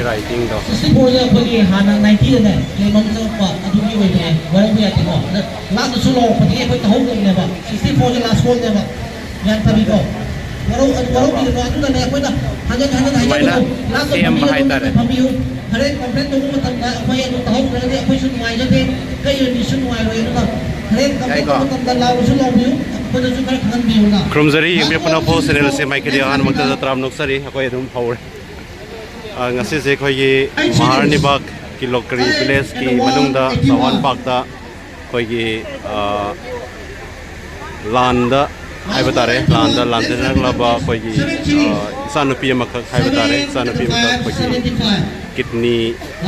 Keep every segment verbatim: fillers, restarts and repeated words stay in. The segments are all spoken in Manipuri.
ꯔꯥꯏꯇꯤꯡꯗꯣ꯫ ꯁꯤꯛꯁꯇꯤ ꯐꯣꯔꯁꯦ ꯑꯩꯈꯣꯏꯒꯤ ꯍꯥꯟꯅ ꯅꯥꯏꯟꯇꯤꯗꯅꯦ ꯀ꯭ꯂꯦꯝ ꯑꯃ ꯆꯪꯉꯛꯄ ꯑꯗꯨꯒꯤ ꯑꯣꯏꯕꯅꯦ, ꯋꯥꯔꯧꯕ ꯌꯥꯗꯦꯀꯣ꯫ ꯑꯗ ꯂꯥꯁꯇꯁꯨ ꯂꯥꯎꯔꯛꯄꯗꯒꯤ ꯑꯩꯈꯣꯏ ꯇꯧꯍꯧꯗꯕꯅꯦꯕ꯫ ꯁꯤꯛꯁꯇꯤ ꯐꯣꯔꯁꯦ ꯂꯥꯁ ꯀꯣꯜꯅꯦꯕ꯫ ꯒ꯭ꯌꯥꯟ ꯇꯥꯕꯤꯀꯣ? ꯋꯥꯔꯧ-, ꯋꯥꯔꯧꯕꯤꯒꯅꯨ꯫ ꯑꯗꯨꯒꯅꯦ ꯑꯩꯈꯣꯏꯅ ꯍꯟꯖꯤꯟ ꯍꯟꯖꯤꯟ ꯍꯥꯏꯖꯕꯗꯣ, ꯁꯦꯝꯕ ꯂꯥꯁꯇ ꯐꯝꯕꯤꯒꯅꯨ, ꯍꯥꯏꯇꯥꯔꯦ꯫ ꯐꯝꯕꯤꯌꯨ꯫ ꯍꯣꯔꯦꯟ ꯀꯝꯄ꯭ꯂꯦꯟ ꯇꯧꯕ ꯃꯇꯝꯗ ꯑꯩꯈꯣꯏ ꯑꯗꯨ ꯇꯧꯍꯧꯗ꯭ꯔꯒꯗꯤ ꯑꯩꯈꯣꯏꯁꯨ ꯅꯨꯡꯉꯥꯏꯖꯗꯦ, ꯀꯩ ꯑꯣꯏꯅꯁꯨ ꯅꯨꯡꯉꯥꯏꯔꯣꯏ꯫ ꯑꯗꯨꯅ ꯍꯣꯔꯦꯟ ꯀꯝꯄ꯭ꯂꯦꯟ ꯌꯥꯏꯀꯣ? ꯇꯧꯕ ꯃꯇꯝꯗ ꯂꯥꯎꯔꯁꯨ ꯂꯥꯎꯕꯤꯌꯨ, ꯑꯩꯈꯣꯏꯗꯁꯨ ꯈꯔ ꯈꯪꯍꯟꯕꯤꯌꯨꯅ꯫ ꯈꯨꯔꯨꯝꯖꯔꯤ, ꯌꯦꯡꯕꯤꯔꯛꯄ ꯅꯐꯣ ꯆꯦꯅꯦꯜ ꯑꯁꯤ ꯃꯥꯏꯀꯩꯗꯒꯤ ꯑꯍꯥꯟꯕꯃꯛꯇꯗ ꯇꯔꯥꯝꯅ ꯑꯣꯛꯆꯔꯤ꯫ ꯑꯩꯈꯣꯏ ꯑꯗꯨꯝ ꯍꯧꯔꯦ꯫ ꯑ, ꯉꯁꯤꯁꯦ ꯑꯩꯈꯣꯏꯒꯤ ꯃꯍꯥꯔꯅꯤꯕꯥꯛ ꯀꯤꯂꯣꯀꯔꯤ ꯚꯤꯂꯦꯖꯀꯤ ꯃꯅꯨꯡꯗ ꯆꯧꯍꯥꯟ ꯄꯥꯛꯇ ꯑꯩꯈꯣꯏꯒꯤ, ꯑ, ꯂꯥꯟꯗ ꯍꯥꯏꯕ ꯇꯥꯔꯦ, ꯂꯥꯟꯗ ꯂꯥꯟꯖꯦꯟꯅꯔꯛꯂꯕ ꯑꯩꯈꯣꯏꯒꯤ, ꯑ, ꯏꯆꯥꯅꯨꯄꯤ ꯑꯃꯈꯛ ꯍꯥꯏꯕ ꯇꯥꯔꯦ, ꯏꯆꯥꯅꯨꯄꯤ ꯑꯃꯈꯛ ꯑꯩꯈꯣꯏꯒꯤ ꯀꯤꯠꯅꯤ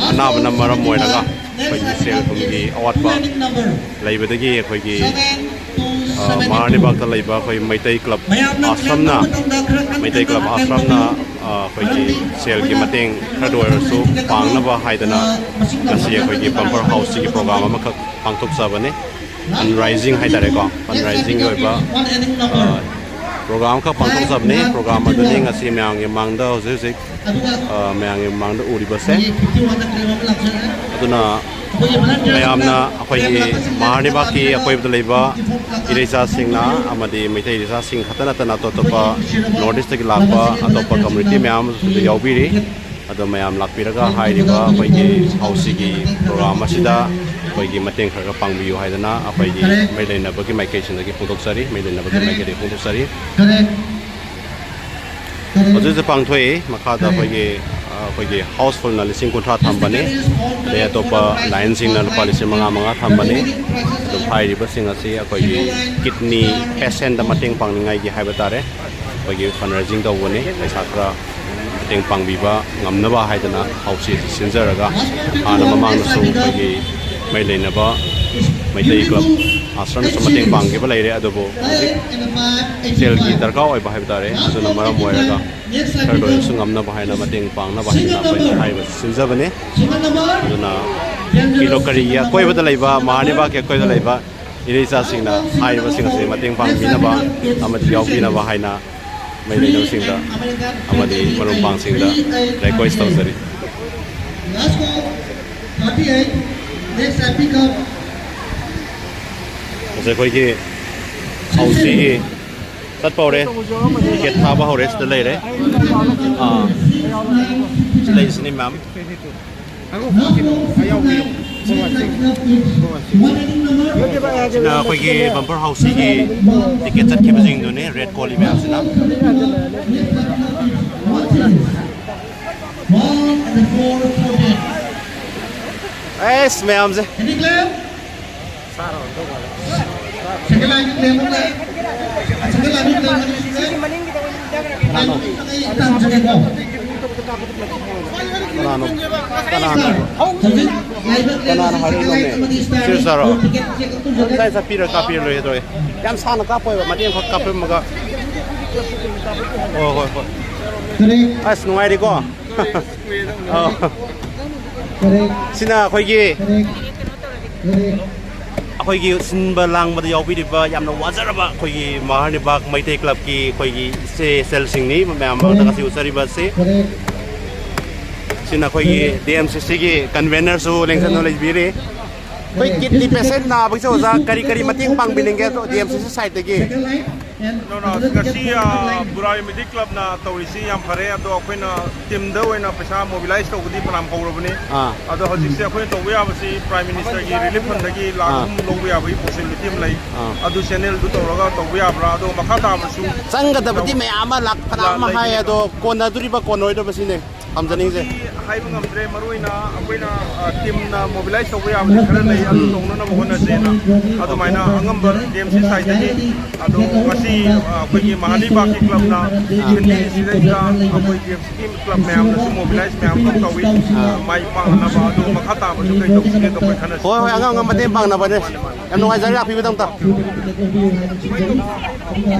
ꯑꯅꯥꯕꯅ ꯃꯔꯝ ꯑꯣꯏꯔꯒ ꯑꯩꯈꯣꯏꯒꯤ ꯁꯦꯜ ꯊꯨꯝꯒꯤ ꯑꯋꯥꯠꯄ ꯂꯩꯕꯗꯒꯤ ꯑꯩꯈꯣꯏꯒꯤ, ꯑ, ꯃꯍꯥꯔꯅꯤꯕꯥꯛꯇ ꯂꯩꯕ ꯑꯩꯈꯣꯏ ꯃꯩꯇꯩ ꯀ꯭ꯂꯕ ꯑꯥꯁ꯭ꯔꯝꯅ, ꯃꯩꯇꯩ ꯀ꯭ꯂꯕ ꯑꯥꯁ꯭ꯔꯝꯅ, ꯑ, ꯑꯩꯈꯣꯏꯒꯤ ꯁꯦꯜꯒꯤ ꯃꯇꯦꯡ ꯈꯔꯗ ꯑꯣꯏꯔꯁꯨ ꯄꯥꯡꯅꯕ ꯍꯥꯏꯗꯅ ꯉꯁꯤ ꯑꯩꯈꯣꯏꯒꯤ ꯕꯝꯄꯔ ꯍꯥꯎꯁꯁꯤꯒꯤ ꯄ꯭ꯔꯣꯒ꯭ꯔꯥꯝ ꯑꯃꯈꯛ ꯄꯥꯡꯊꯣꯛꯆꯕꯅꯤ꯫ ꯐꯟ ꯔꯥꯏꯖꯤꯡ ꯍꯥꯏꯇꯥꯔꯦꯀꯣ, ꯐꯟ ꯔꯥꯏꯖꯤꯡꯒꯤ ꯑꯣꯏꯕ, ꯑ, ꯄ꯭ꯔꯣꯒ꯭ꯔꯥꯝ ꯑꯃꯈꯛ ꯄꯥꯡꯊꯣꯛꯆꯕꯅꯤ꯫ ꯄ꯭ꯔꯣꯒ꯭ꯔꯥꯝ ꯑꯗꯨꯅꯤ ꯉꯁꯤ ꯃꯌꯥꯝꯒꯤ ꯃꯥꯡꯗ ꯍꯧꯖꯤꯛ ꯍꯧꯖꯤꯛ, ꯑ, ꯃꯌꯥꯝꯒꯤ ꯃꯥꯡꯗ ꯎꯔꯤꯕꯁꯦ꯫ ꯑꯗꯨꯅ ꯃꯌꯥꯝꯅ ꯑꯩꯈꯣꯏꯒꯤ ꯃꯍꯥꯔꯅꯤꯕꯥꯛꯀꯤ ꯑꯀꯣꯏꯕꯗ ꯂꯩꯕ ꯏꯔꯩꯆꯥꯁꯤꯡꯅ ꯑꯃꯗꯤ ꯃꯩꯇꯩ ꯏꯔꯩꯆꯥꯁꯤꯡ ꯈꯛꯇ ꯅꯠꯇꯅ ꯑꯇꯣꯞ ꯑꯇꯣꯞꯄ ꯅꯣꯔꯠ ꯏꯁꯇꯒꯤ ꯂꯥꯛꯄ ꯑꯇꯣꯞꯄ ꯀꯝꯃ꯭ꯌꯨꯅꯤꯇꯤ ꯃꯌꯥꯝ ꯑꯃꯁꯨ ꯌꯥꯎꯕꯤꯔꯤ꯫ ꯑꯗꯣ ꯃꯌꯥꯝ ꯂꯥꯛꯄꯤꯔꯒ ꯍꯥꯏꯔꯤꯕ ꯑꯩꯈꯣꯏꯒꯤ ꯍꯥꯎꯁꯁꯤꯒꯤ ꯄ꯭ꯔꯣꯒ꯭ꯔꯥꯝ ꯑꯁꯤꯗ ꯑꯩꯈꯣꯏꯒꯤ ꯃꯇꯦꯡ ꯈꯔ ꯈꯔ ꯄꯥꯡꯕꯤꯌꯨ ꯍꯥꯏꯗꯅ ꯑꯩꯈꯣꯏꯒꯤ ꯃꯩ ꯂꯩꯅꯕꯒꯤ ꯃꯥꯏꯀꯩꯁꯤꯡꯗꯒꯤ ꯐꯣꯡꯗꯣꯛꯆꯔꯤ, ꯃꯩ ꯂꯩꯅꯕꯒꯤ ꯃꯥꯏꯀꯩꯗꯒꯤ ꯐꯣꯡꯗꯣꯛꯆꯔꯤ꯫ ꯍꯧꯖꯤꯛ ꯍꯧꯖꯤꯛ ꯄꯥꯡꯊꯣꯛꯏ꯫ ꯃꯈꯥꯗ ꯑꯩꯈꯣꯏꯒꯤ, ꯑ, ꯑꯩꯈꯣꯏꯒꯤ ꯍꯥꯎꯁꯐꯨꯜꯅ ꯂꯤꯁꯤꯡ ꯀꯨꯟꯊ꯭ꯔꯥ ꯊꯝꯕꯅꯤ, ꯑꯗꯩ ꯑꯇꯣꯞꯄ ꯂꯥꯏꯟꯁꯤꯡꯅ ꯂꯨꯄꯥ ꯂꯤꯁꯤꯡ ꯃꯉꯥ ꯃꯉꯥ ꯊꯝꯕꯅꯤ꯫ ꯑꯗꯨ ꯍꯥꯏꯔꯤꯕꯁꯤꯡ ꯑꯁꯤ ꯑꯩꯈꯣꯏꯒꯤ ꯀꯤꯠꯅꯤ ꯄꯦꯁꯦꯟꯗ ꯃꯇꯦꯡ ꯄꯥꯡꯅꯤꯡꯉꯥꯏꯒꯤ ꯍꯥꯏꯕ ꯇꯥꯔꯦ, ꯑꯩꯈꯣꯏꯒꯤ ꯐꯟ ꯔꯦꯖꯤꯡ ꯇꯧꯕꯅꯤ꯫ ꯄꯩꯁꯥ ꯈꯔ ꯃꯇꯦꯡ ꯄꯥꯡꯕꯤꯕ ꯉꯝꯅꯕ ꯍꯥꯏꯗꯅ ꯍꯥꯎꯁꯤ ꯁꯤꯟꯖꯔꯒ, ꯍꯥꯟꯅ ꯃꯃꯥꯡꯗꯁꯨ ꯑꯩꯈꯣꯏꯒꯤ ꯃꯩ ꯂꯩꯅꯕ ꯃꯩꯇꯩ ꯀ꯭ꯂꯕ ꯑꯥꯁ꯭ꯔꯝꯅꯁꯨ ꯃꯇꯦꯡ ꯄꯥꯡꯈꯤꯕ ꯂꯩꯔꯦ, ꯑꯗꯨꯕꯨ ꯍꯧꯖꯤꯛ ꯁꯦꯜꯒꯤ ꯗꯔꯀꯥꯔ ꯑꯣꯏꯕ ꯍꯥꯏꯕ ꯇꯥꯔꯦ꯫ ꯑꯗꯨꯅ ꯃꯔꯝ ꯑꯣꯏꯔꯒ ꯈꯔꯗ ꯑꯣꯏꯔꯁꯨ ꯉꯝꯅꯕ ꯍꯥꯏꯅ ꯃꯇꯦꯡ ꯄꯥꯡꯅꯕ ꯍꯥꯏꯗꯅ ꯑꯩꯈꯣꯏꯅ ꯍꯥꯏꯔꯤꯕ ꯁꯤꯟꯖꯕꯅꯤ꯫ ꯑꯗꯨꯅ ꯀꯤꯂꯣꯀꯔꯤꯒꯤ ꯑꯀꯣꯏꯕꯗ ꯂꯩꯕ, ꯃꯍꯥꯔꯅꯤꯕꯥꯛꯀꯤ ꯑꯀꯣꯏꯕꯗ ꯂꯩꯕ ꯏꯔꯩꯆꯥꯁꯤꯡꯅ ꯍꯥꯏꯔꯤꯕꯁꯤꯡ ꯑꯁꯤ ꯃꯇꯦꯡ ꯄꯥꯡꯕꯤꯅꯕ ꯑꯃꯗꯤ ꯌꯥꯎꯕꯤꯅꯕ ꯍꯥꯏꯅ ꯃꯩ ꯂꯩꯅꯕꯁꯤꯡꯗ ꯑꯃꯗꯤ ꯃꯔꯨꯞ ꯃꯄꯥꯡꯁꯤꯡꯗ ꯔꯤꯀ꯭ꯋꯦꯁ ꯇꯧꯖꯔꯤ꯫ Last call, thirty-eight. Next I pick up. ꯍꯧꯖꯤꯛ ꯑꯩꯈꯣꯏꯒꯤ ꯍꯧꯁꯤꯒꯤ ꯆꯠꯄ ꯍꯧꯔꯦ꯫ ꯇꯤꯀꯦꯠ ꯊꯥꯕ ꯍꯧꯔꯦ꯫ ꯁꯤꯗ ꯂꯩꯔꯦ꯫ ꯑꯥ, ꯁꯤ ꯂꯩꯁꯤꯅꯤ, ꯃꯦꯝ꯫ ꯁꯤꯅ ꯑꯩꯈꯣꯏꯒꯤ ꯕꯝꯄꯔ ꯍꯥꯎꯁꯤꯒꯤ ꯇꯤꯀꯦꯠ ꯆꯠꯈꯤꯕꯁꯤꯡꯗꯨꯅꯤ, ꯔꯦꯠ ꯀꯣꯜꯂꯤ ꯃꯌꯥꯝꯁꯤꯅ꯫ ꯑꯦꯁ, ꯃꯌꯥꯝꯁꯦ꯫ ꯀꯅꯥꯅꯣ? ꯀꯅꯥꯅꯣ? ꯀꯅꯥꯅꯣ? ꯀꯅꯥꯅ ꯍꯥꯏꯔꯛꯏꯅꯣꯅꯦ? ꯁꯤꯔ ꯁꯥꯔꯣ? ꯉꯁꯥꯏ ꯆꯠꯄꯤꯔ ꯀꯥꯞꯄꯤꯔ ꯂꯣꯏꯔꯦ ꯇꯧꯋꯦ꯫ ꯌꯥꯝ ꯁꯥꯡꯅ ꯀꯥꯞꯄꯣꯏꯕ, ꯃꯇꯦꯛ ꯑꯃꯈꯛ ꯀꯥꯞꯄꯝꯃꯒ꯫ ꯍꯣꯏ, ꯍꯣꯏ, ꯍꯣꯏ꯫ ꯑꯁ, ꯅꯨꯡꯉꯥꯏꯔꯤꯀꯣ? ꯑꯥ꯫ ꯁꯤꯅ ꯑꯩꯈꯣꯏꯒꯤ, ꯑꯩꯈꯣꯏꯒꯤ ꯁꯤꯟꯕ ꯂꯥꯡꯕꯗ ꯌꯥꯎꯕꯤꯔꯤꯕ ꯌꯥꯝꯅ ꯋꯥꯖꯔꯕ ꯑꯩꯈꯣꯏꯒꯤ ꯃꯍꯥꯔꯅꯤꯕꯥꯒ ꯃꯩꯇꯩ ꯀ꯭ꯂꯕꯀꯤ ꯑꯩꯈꯣꯏꯒꯤ ꯏꯆꯦ ꯏꯆꯜꯁꯤꯡꯅꯤ, ꯃꯌꯥꯝ ꯃꯔꯛꯇ ꯉꯁꯤ ꯎꯠꯆꯔꯤꯕ ꯑꯁꯤ꯫ ꯁꯤꯅ ꯑꯩꯈꯣꯏꯒꯤ ꯗꯤ ꯑꯦꯝ ꯁꯤ ꯁꯤꯒꯤ ꯀꯟꯚꯦꯅꯔꯁꯨ ꯂꯦꯡꯖꯟꯗꯨꯅ ꯂꯩꯕꯤꯔꯤ꯫ ꯑꯩꯈꯣꯏ ꯀꯤꯠꯅꯤ ꯄꯦꯁꯦꯟ ꯅꯥꯕꯒꯤꯁꯦ ꯑꯣꯖꯥ ꯀꯔꯤ ꯀꯔꯤ ꯃꯇꯦꯡ ꯄꯥꯡꯕꯤꯅꯤꯡꯒꯦ ꯑꯗꯣ ꯗꯤ ꯑꯦꯝ ꯁꯤ ꯁꯤ ꯁꯥꯏꯠꯇꯒꯤ? ꯅꯣ, ꯅꯣ, ꯉꯁꯤ, ꯑ, ꯕꯨꯔꯥꯔꯤ ꯃꯤꯗꯤ ꯀ꯭ꯂꯕꯅ ꯇꯧꯔꯤꯁꯤ ꯌꯥꯝ ꯐꯔꯦ, ꯑꯗꯣ ꯑꯩꯈꯣꯏꯅ ꯇꯤꯝꯗ ꯑꯣꯏꯅ ꯄꯩꯁꯥ ꯃꯣꯕꯤꯂꯥꯏꯁ ꯇꯧꯕꯗꯤ ꯐꯅꯌꯥꯝ ꯍꯧꯔꯕꯅꯤ꯫ ꯑꯥ꯫ ꯑꯗꯣ ꯍꯧꯖꯤꯛꯁꯦ ꯑꯩꯈꯣꯏꯅ ꯇꯧꯕ ꯌꯥꯕꯁꯤ ꯄ꯭ꯔꯥꯏꯝ ꯃꯤꯅꯤꯁꯇꯔꯒꯤ ꯔꯤꯂꯤꯐ ꯐꯟꯗꯒꯤ ꯂꯥꯈ ꯑꯥ꯫ ꯑꯍꯨꯝ ꯂꯧꯕ ꯌꯥꯕꯒꯤ ꯄꯣꯁꯤꯕꯤꯂꯤꯇꯤ ꯑꯃ ꯂꯩ꯫ ꯑꯥ꯫ ꯑꯗꯨ ꯆꯦꯅꯦꯜꯗꯨ ꯇꯧꯔꯒ ꯇꯧꯕ ꯌꯥꯕ꯭ꯔꯥ? ꯑꯗꯣ ꯃꯈꯥ ꯇꯥꯕꯁꯨ ꯆꯪꯒꯗꯕꯗꯤ ꯃꯌꯥꯝ ꯑꯃ ꯂꯥꯛ ꯐꯅꯌꯥꯝ ꯑꯃ ꯂꯩ꯫ ꯍꯥꯏ, ꯑꯗꯣ ꯀꯣꯟꯅꯗꯣꯔꯤꯕ ꯀꯣꯟꯅꯔꯣꯏꯗꯕꯁꯤꯅꯦ ꯊꯝꯖꯅꯤꯡꯉꯤꯁꯦ꯫ ꯑꯗꯨꯗꯤ ꯍꯥꯏꯕ ꯉꯝꯗ꯭ꯔꯦ꯫ ꯃꯔꯨ ꯑꯣꯏꯅ ꯑꯩꯈꯣꯏꯅ, ꯑ, ꯇꯤꯝꯅ ꯃꯣꯕꯤꯂꯥꯏꯁ ꯇꯧꯕ ꯌꯥꯕꯗꯤ ꯈꯔ ꯂꯩ, ꯑꯗꯨ ꯇꯧꯅꯅꯕ ꯍꯣꯠꯅꯁꯦꯅ ꯑꯗꯨꯃꯥꯏꯅ ꯑꯉꯝꯕ ꯗꯤ ꯑꯦꯝ ꯁꯤ ꯁꯥꯏꯠꯇꯒꯤ꯫ ꯑꯗꯣ ꯉꯁꯤ, ꯑ, ꯑꯩꯈꯣꯏꯒꯤ ꯃꯍꯥꯅꯤ ꯕꯥꯛꯀꯤ ꯀ꯭ꯂꯕꯅ ꯁꯤꯗꯩꯁꯤꯗ ꯑꯩꯈꯣꯏ ꯗꯤ ꯑꯦꯝ ꯁꯤꯒꯤ ꯀ꯭ꯂꯕ ꯃꯌꯥꯝꯅꯁꯨ ꯃꯣꯕꯤꯂꯥꯏꯁ ꯃꯌꯥꯝ ꯑꯃ ꯇꯧꯏ꯫ ꯑ, ꯃꯥꯏ ꯄꯥꯛꯅꯅꯕ ꯑꯗꯣ ꯃꯈꯥ ꯇꯥꯕꯁꯨ ꯀꯩ ꯇꯧꯁꯤꯒꯦ ꯑꯗꯣ ꯑꯩꯈꯣꯏ ꯈꯟꯅꯁꯤ꯫ ꯍꯣꯏ, ꯍꯣꯏ, ꯑꯉꯝ ꯑꯉꯝ ꯃꯇꯦꯡ ꯄꯥꯡꯅꯕꯅꯦ꯫ ꯌꯥꯝ ꯅꯨꯡꯉꯥꯏꯖꯔꯦ ꯂꯥꯛꯄꯤꯕꯗꯃꯛꯇ꯫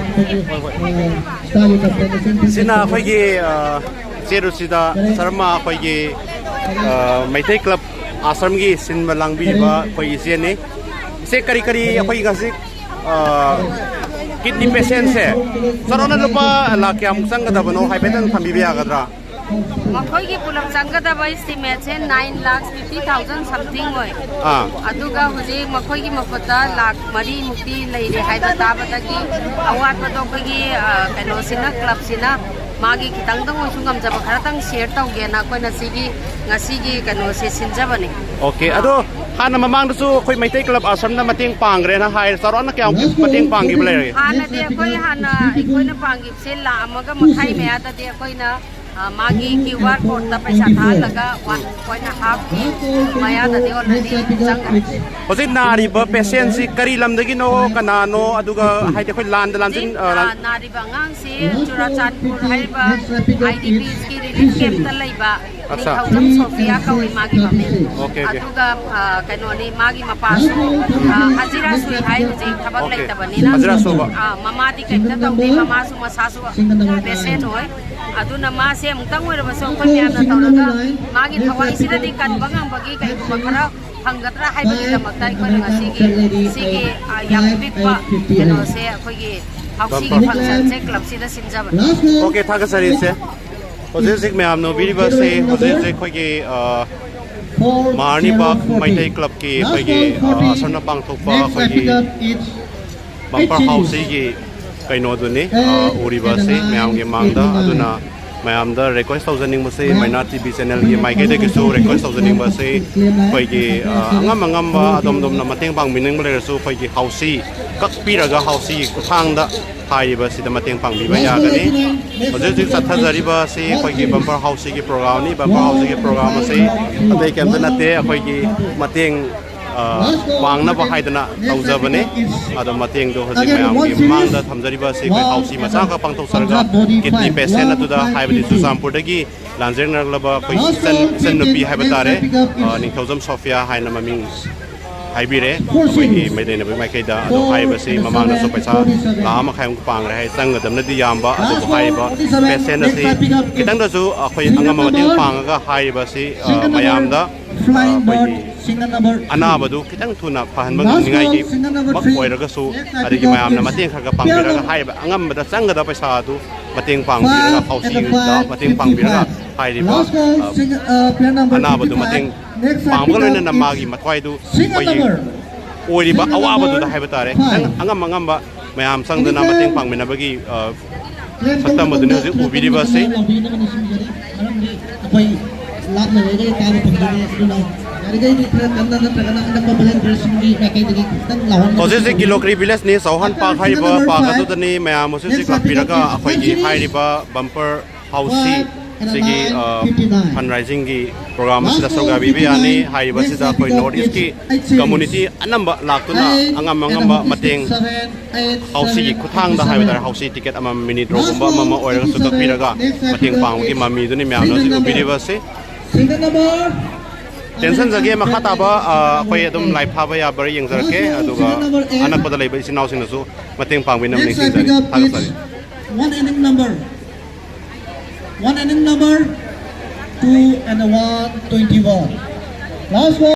ꯁꯤꯅ ꯑꯩꯈꯣꯏꯒꯤ, ꯑ, ꯏꯆꯦ ꯔꯨꯆꯤꯇꯥ ꯁꯔꯃ, ꯑꯩꯈꯣꯏꯒꯤ, ꯑ, ꯃꯩꯇꯩ ꯀ꯭ꯂꯕ ꯑꯥꯁ꯭ꯔꯝꯒꯤ ꯁꯤꯟꯕ ꯂꯥꯡꯕꯤꯔꯤꯕ ꯑꯩꯈꯣꯏ ꯏꯆꯦꯅꯤ꯫ ꯏꯆꯦ, ꯀꯔꯤ ꯀꯔꯤ ꯑꯩꯈꯣꯏ ꯉꯁꯤ, ꯑ, ꯀꯤꯠꯅꯤ ꯄꯦꯁꯦꯟꯁꯦ ꯆꯥꯎꯔꯥꯛꯅ ꯂꯨꯄꯥ ꯂꯥꯈ ꯀꯌꯥꯃꯨꯛ ꯆꯪꯒꯗꯕꯅꯣ ꯍꯥꯏꯐꯦꯠꯇꯪ ꯊꯝꯕꯤꯕ ꯌꯥꯒꯗ꯭ꯔꯥ? ꯃꯈꯣꯏꯒꯤ ꯄꯨꯂꯞ ꯆꯪꯒꯗꯕ ꯏꯁꯇꯤꯃꯦꯠꯁꯦ ꯅꯥꯏꯟ ꯂꯥꯛ ꯐꯤꯐꯇꯤ ꯊꯥꯎꯖꯟ ꯁꯝꯊꯤꯡ ꯑꯣꯏ꯫ ꯑꯥ ꯑꯗꯨꯒ ꯍꯧꯖꯤꯛ ꯃꯈꯣꯏꯒꯤ ꯃꯈꯨꯠꯇ ꯂꯥꯛ ꯃꯔꯤꯃꯨꯛꯇꯤ ꯂꯩꯔꯦ ꯍꯥꯏꯕ ꯇꯥꯕꯗꯒꯤ, ꯑꯋꯥꯠꯄꯗꯣ ꯑꯩꯈꯣꯏꯒꯤ ꯑ, ꯀꯩꯅꯣꯁꯤꯅ, ꯀ꯭ꯂꯕꯁꯤꯅ ꯃꯥꯒꯤ ꯈꯤꯇꯪꯗ ꯑꯣꯏꯁꯨ ꯉꯝꯖꯕ ꯈꯔꯇꯪ ꯁꯤꯌꯔ ꯇꯧꯒꯦꯅ ꯑꯩꯈꯣꯏꯅ ꯁꯤꯒꯤ ꯉꯁꯤꯒꯤ ꯀꯩꯅꯣꯁꯦ ꯁꯤꯟꯖꯕꯅꯤ꯫ ꯑꯣꯀꯦ, ꯑꯗꯣ ꯍꯥꯟꯅ ꯃꯃꯥꯡꯗꯁꯨ ꯑꯩꯈꯣꯏ ꯃꯩꯇꯩ ꯀ꯭ꯂꯕ ꯑꯥꯁ꯭ꯔꯝꯅ ꯃꯇꯦꯡ ꯄꯥꯡꯈ꯭ꯔꯦꯅ ꯍꯥꯏ, ꯆꯥꯎꯔꯥꯛꯅ ꯀꯌꯥꯝ ꯃꯇꯦꯡ ꯄꯥꯡꯈꯤꯕ ꯂꯩꯔꯒꯦ? ꯍꯥꯟꯅꯗꯤ ꯑꯩꯈꯣꯏ ꯍꯥꯟꯅ ꯑꯩꯈꯣꯏꯅ ꯄꯥꯡꯈꯤꯕꯁꯦ ꯂꯥꯛ ꯑꯃꯒ ꯃꯈꯥꯏ ꯃꯌꯥꯗꯗꯤ ꯑꯩꯈꯣꯏꯅ ꯑ, ꯃꯥꯒꯤ ꯀ꯭ꯌꯨ ꯑꯥꯔ ꯀꯣꯗꯇ ꯄꯩꯁꯥ ꯊꯥꯍꯜꯂꯒ ꯋꯥꯟ ꯄꯣꯏꯟ ꯍꯥꯐꯀꯤ ꯃꯌꯥꯗꯗꯤ ꯑꯣꯜꯔꯦꯗꯤ ꯆꯪꯈ꯭ꯔꯦ꯫ ꯍꯧꯖꯤꯛ ꯅꯥꯔꯤꯕ ꯄꯦꯁꯦꯟꯁꯤ ꯀꯔꯤ ꯂꯝꯗꯒꯤꯅꯣ, ꯀꯅꯥꯅꯣ, ꯑꯗꯨꯒ ꯍꯥꯏꯗꯤ ꯑꯩꯈꯣꯏ ꯂꯥꯟꯗ ꯂꯥꯟꯖꯤꯟ ꯍꯧꯖꯤꯛ ꯑ, ꯑ, ꯂꯥꯟ- ꯅꯥꯔꯤꯕ ꯑꯉꯥꯡꯁꯤ ꯆꯨꯔꯥꯆꯥꯟꯄꯨꯔ ꯍꯥꯏꯔꯤꯕ ꯑꯥꯏ ꯗꯤ ꯄꯤꯁꯀꯤ ꯔꯤꯂꯤꯐ ꯀꯦꯝꯞꯇ ꯂꯩꯕ ꯑꯠꯆꯥ꯫ ꯅꯤꯡꯊꯧꯖꯝ ꯁꯣꯐꯤꯌꯥ ꯀꯧꯏ ꯃꯥꯒꯤ ꯃꯃꯤꯡ꯫ Okay, okay. ꯑꯗꯨꯒ ꯑ, ꯀꯩꯅꯣꯅꯤ, ꯃꯥꯒꯤ ꯃꯄꯥꯁꯨ ꯑ, ꯍꯖꯤꯔꯥ ꯁꯨꯏ ꯍꯥꯏ, ꯍꯧꯖꯤꯛ ꯊꯕꯛ ꯑꯣꯀꯦ꯫ ꯂꯩꯇꯕꯅꯤꯅ꯫ ꯍꯖꯤꯔꯥ ꯁꯨꯕ꯫ ꯑ, ꯃꯃꯥꯗꯤ ꯀꯩꯝꯇ ꯇꯧꯗꯦ, ꯃꯃꯥꯁꯨ ꯃꯁꯥꯁꯨ ꯄꯦꯁꯦꯟ ꯑꯣꯏ꯫ ꯑꯗꯨꯅ ꯃꯥꯁꯦ ꯑꯃꯨꯛꯇꯪ ꯑꯣꯏꯔꯕꯁꯨ ꯑꯩꯈꯣꯏ ꯃꯌꯥꯝꯅ ꯇꯧꯔꯒ ꯃꯥꯒꯤ ꯊꯋꯥꯏꯁꯤꯗꯗꯤ ꯀꯟꯕ ꯉꯝꯕꯒꯤ ꯀꯩꯒꯨꯝꯕ ꯈꯔ ꯐꯪꯒꯗ꯭ꯔꯥ ꯍꯥꯏꯕꯒꯤꯗꯃꯛꯇ ꯑꯩꯈꯣꯏꯅ ꯉꯁꯤꯒꯤ ꯁꯤꯒꯤ ꯑ, ꯌꯥꯝ ꯄꯤꯛꯄ ꯀꯩꯅꯣꯁꯦ ꯑꯩꯈꯣꯏꯒꯤ ꯍꯥꯎꯁꯤꯒꯤ ꯐꯪꯁꯟꯁꯦ ꯀ꯭ꯂꯕꯁꯤꯗ ꯁꯤꯟꯖꯕꯅꯤ꯫ ꯑꯣꯀꯦ, ꯊꯥꯒꯠꯆꯔꯤ ꯏꯆꯦ꯫ ꯍꯧꯖꯤꯛ ꯍꯧꯖꯤꯛ ꯃꯌꯥꯝꯅ ꯎꯕꯤꯔꯤꯕꯁꯦ ꯍꯧꯖꯤꯛ ꯍꯧꯖꯤꯛ ꯑꯩꯈꯣꯏꯒꯤ ꯑ, ꯃꯍꯥꯔꯅꯤꯕꯥꯒ ꯃꯩꯇꯩ ꯀ꯭ꯂꯕꯀꯤ ꯑꯩꯈꯣꯏꯒꯤ ꯑ, ꯑꯁꯣꯝꯅ ꯄꯥꯡꯊꯣꯛꯄ ꯑꯩꯈꯣꯏꯒꯤ ꯕꯝꯄꯔ ꯍꯥꯎꯁꯤꯒꯤ ꯀꯩꯅꯣꯗꯨꯅꯤ ꯑ, ꯎꯔꯤꯕꯁꯤ ꯃꯌꯥꯝꯒꯤ ꯃꯥꯡꯗ꯫ ꯑꯗꯨꯅ ꯃꯌꯥꯝꯗ ꯔꯤꯀ꯭ꯋꯦꯁ ꯇꯧꯖꯅꯤꯡꯕꯁꯤ, ꯃꯩꯅꯥ ꯇꯤ ꯚꯤ ꯆꯦꯅꯦꯜꯒꯤ ꯃꯥꯏꯀꯩꯗꯒꯤꯁꯨ ꯔꯤꯀ꯭ꯋꯦꯁ ꯇꯧꯖꯅꯤꯡꯕꯁꯤ, ꯑꯩꯈꯣꯏꯒꯤ ꯑ, ꯑꯉꯝ ꯑꯉꯝꯕ ꯑꯗꯣꯝ ꯑꯗꯣꯝꯅ ꯃꯇꯦꯡ ꯄꯥꯡꯕꯤꯅꯤꯡꯕ ꯂꯩꯔꯁꯨ ꯑꯩꯈꯣꯏꯒꯤ ꯍꯥꯎꯁꯤ ꯀꯛꯄꯤꯔꯒ ꯍꯥꯎꯁꯤꯒꯤ ꯈꯨꯠꯊꯥꯡꯗ ꯍꯥꯏꯔꯤꯕꯁꯤꯗ ꯃꯇꯦꯡ ꯄꯥꯡꯕꯤꯕ ꯌꯥꯒꯅꯤ꯫ ꯍꯧꯖꯤꯛ ꯍꯧꯖꯤꯛ ꯆꯠꯊꯖꯔꯤꯕ ꯑꯁꯤ ꯑꯩꯈꯣꯏꯒꯤ ꯕꯝꯄꯔ ꯍꯥꯎꯁꯤꯒꯤ ꯄ꯭ꯔꯣꯒ꯭ꯔꯥꯝꯅꯤ꯫ ꯕꯝꯄꯔ ꯍꯥꯎꯁꯤꯒꯤ ꯄ꯭ꯔꯣꯒ꯭ꯔꯥꯝ ꯑꯁꯤ ꯑꯇꯩ ꯀꯩꯝꯇ ꯅꯠꯇꯦ, ꯑꯩꯈꯣꯏꯒꯤ ꯃꯇꯦꯡ ꯑ, ꯄꯥꯡꯅꯕ ꯍꯥꯏꯗꯅ ꯇꯧꯖꯕꯅꯤ꯫ ꯑꯗꯣ ꯃꯇꯦꯡꯗꯣ ꯍꯧꯖꯤꯛ ꯃꯌꯥꯝꯒꯤ ꯃꯃꯥꯡꯗ ꯊꯝꯖꯔꯤꯕ ꯑꯁꯤ ꯑꯩꯈꯣꯏ ꯍꯥꯎꯁꯤ ꯃꯆꯥ ꯑꯃꯈꯛ ꯄꯥꯡꯊꯣꯛꯆꯔꯒ ꯀꯤꯠꯅꯤ ꯄꯦꯁꯦꯟ ꯑꯗꯨꯗ, ꯍꯥꯏꯕꯗꯤ ꯆꯨꯔꯆꯥꯟꯄꯨꯔꯗꯒꯤ ꯂꯥꯟꯖꯦꯟꯅꯔꯛꯂꯕ ꯑꯩꯈꯣꯏ ꯏꯆꯟ, ꯏꯆꯟ ꯅꯨꯄꯤ ꯍꯥꯏꯕ ꯇꯥꯔꯦ, ꯑ, ꯅꯤꯡꯊꯧꯖꯝ ꯁꯣꯐꯤꯌꯥ ꯍꯥꯏꯅ ꯃꯃꯤꯡ ꯍꯥꯏꯕꯤꯔꯦ꯫ ꯑꯩꯈꯣꯏꯒꯤ ꯃꯩꯇꯩꯅꯕꯒꯤ ꯃꯥꯏꯀꯩꯗ ꯑꯗꯣ ꯍꯥꯏꯔꯤꯕꯁꯤ ꯃꯃꯥꯡꯗꯁꯨ ꯄꯩꯁꯥ ꯂꯥꯈ ꯑꯃ ꯃꯈꯥꯏꯃꯨꯛ ꯄꯥꯡꯈ꯭ꯔꯦ ꯍꯥꯏ, ꯆꯪꯒꯗꯕꯅꯗꯤ ꯌꯥꯝꯕ, ꯑꯗꯨꯕꯨ ꯍꯥꯏꯔꯤꯕ ꯄꯦꯁꯦꯟ ꯑꯁꯤ ꯈꯤꯇꯪꯗꯁꯨ ꯑꯩꯈꯣꯏ ꯑꯉꯝꯕ ꯃꯇꯦꯡ ꯄꯥꯡꯉꯒ ꯍꯥꯏꯔꯤꯕꯁꯤ, ꯑ, ꯃꯌꯥꯝꯗ, ꯑ, ꯑꯩꯈꯣꯏꯒꯤ ꯑꯅꯥꯕꯗꯨ ꯈꯤꯇꯪ ꯊꯨꯅ ꯐꯍꯟꯕ ꯉꯝꯅꯤꯡꯉꯥꯏꯒꯤ ꯃꯛ ꯑꯣꯏꯔꯒꯁꯨ, ꯑꯗꯒꯤ ꯃꯌꯥꯝꯅ ꯃꯇꯦꯡ ꯈꯔ ꯈꯔ ꯄꯥꯡꯕꯤꯔꯒ ꯍꯥꯏꯔꯤꯕ ꯑꯉꯝꯕꯗ ꯆꯪꯒꯗꯕ ꯄꯩꯁꯥ ꯑꯗꯨ ꯃꯇꯦꯡ ꯄꯥꯡꯕꯤꯔꯒ, ꯍꯥꯎꯁꯤꯗ ꯃꯇꯦꯡ ꯄꯥꯡꯕꯤꯔꯒ ꯍꯥꯏꯔꯤꯕ, ꯑ, ꯑꯅꯥꯕꯗꯨ ꯃꯇꯦꯡ ꯄꯥꯡꯕꯒ ꯂꯣꯏꯅꯅ ꯃꯥꯒꯤ ꯃꯊ꯭ꯋꯥꯏꯗꯨ ꯑꯩꯈꯣꯏꯒꯤ ꯑꯣꯏꯔꯤꯕ ꯑꯋꯥꯕꯗꯨꯗ ꯍꯥꯏꯕ ꯇꯥꯔꯦ, ꯈꯤꯇꯪ ꯑꯉꯝ ꯑꯉꯝꯕ ꯃꯌꯥꯝ ꯆꯪꯗꯅ ꯃꯇꯦꯡ ꯄꯥꯡꯃꯤꯟꯅꯕꯒꯤ, ꯑ, ꯁꯛꯇꯝ ꯑꯗꯨꯅꯤ ꯍꯧꯖꯤꯛ ꯎꯕꯤꯔꯤꯕ ꯑꯁꯤ꯫ ꯑꯩꯈꯣꯏ ꯂꯥꯞꯅ ꯂꯩꯔꯒ ꯀꯥꯕ ꯐꯪꯗꯣꯏꯅꯤ꯫ ꯑꯗꯨꯅ ꯌꯥꯔꯤꯈꯩꯗꯤ ꯈꯔ ꯀꯟꯅ ꯅꯠꯇ꯭ꯔꯒꯅ ꯑꯅꯛꯄ volunteersꯁꯤꯡꯒꯤ ꯃꯥꯏꯀꯩꯗꯒꯤ ꯈꯤꯇꯪ ꯂꯥꯎꯍꯟꯕ ꯍꯧꯖꯤꯛ ꯍꯧꯖꯤꯛ ꯒꯤꯂꯣꯀ꯭ꯔꯤ ꯚꯤꯂꯦꯖꯅꯤ, ꯆꯥꯎꯍꯟ ꯄꯥꯛ ꯍꯥꯏꯔꯤꯕ ꯄꯥꯛ ꯑꯗꯨꯗꯅꯤ꯫ ꯃꯌꯥꯝ ꯍꯧꯖꯤꯛ ꯍꯧꯖꯤꯛ ꯂꯥꯛꯄꯤꯔꯒ ꯑꯩꯈꯣꯏꯒꯤ ꯍꯥꯏꯔꯤꯕ ꯕꯝꯄꯔ ꯍꯥꯎꯁꯤ ꯁꯤꯒꯤ, ꯑ, fundraisingꯒꯤ program ꯑꯁꯤꯗ ꯁꯔꯨꯛ ꯌꯥꯕꯤꯕ ꯌꯥꯅꯤ꯫ ꯍꯥꯏꯔꯤꯕꯁꯤꯗ ꯑꯩꯈꯣꯏ North Eastꯀꯤ community ꯑꯅꯝꯕ ꯂꯥꯛꯇꯨꯅ ꯑꯉꯝ ꯑꯉꯝꯕ ꯃꯇꯦꯡ ꯍꯥꯎꯁꯤꯒꯤ ꯈꯨꯠꯊꯥꯡꯗ ꯍꯥꯏꯕ ꯇꯥꯔꯦ, ꯍꯥꯎꯁꯤ ticket ꯑꯃꯃꯝ, mini drawꯒꯨꯝꯕ ꯑꯃꯃꯝ ꯑꯣꯏꯔꯒꯁꯨ ꯀꯛꯄꯤꯔꯒ ꯃꯇꯦꯡ ꯄꯥꯡꯕꯒꯤ ꯃꯃꯤꯗꯨꯅꯤ ꯃꯌꯥꯝꯅ ꯍꯧꯖꯤꯛ ꯎꯕꯤꯔꯤꯕꯁꯤ꯫ Tensionꯖꯒꯦ, ꯃꯈꯥ ꯇꯥꯕ, ꯑ, ꯑꯩꯈꯣꯏ ꯑꯗꯨꯝ live ꯊꯥꯕ ꯌꯥꯕ꯭ꯔꯥ ꯌꯦꯡꯖꯔꯛꯀꯦ, ꯑꯗꯨꯒ ꯑꯅꯛꯄꯗ ꯂꯩꯕ ꯏꯆꯤꯟ ꯏꯅꯥꯎꯁꯤꯡꯅꯁꯨ ꯃꯇꯦꯡ ꯄꯥꯡꯕꯤꯅꯕ ꯅꯤꯡꯁꯤꯡꯖꯔꯤ꯫ ꯊꯥꯒꯠꯆꯔꯤ꯫ One ending number. One ending number. Two and one twenty-one. Last one.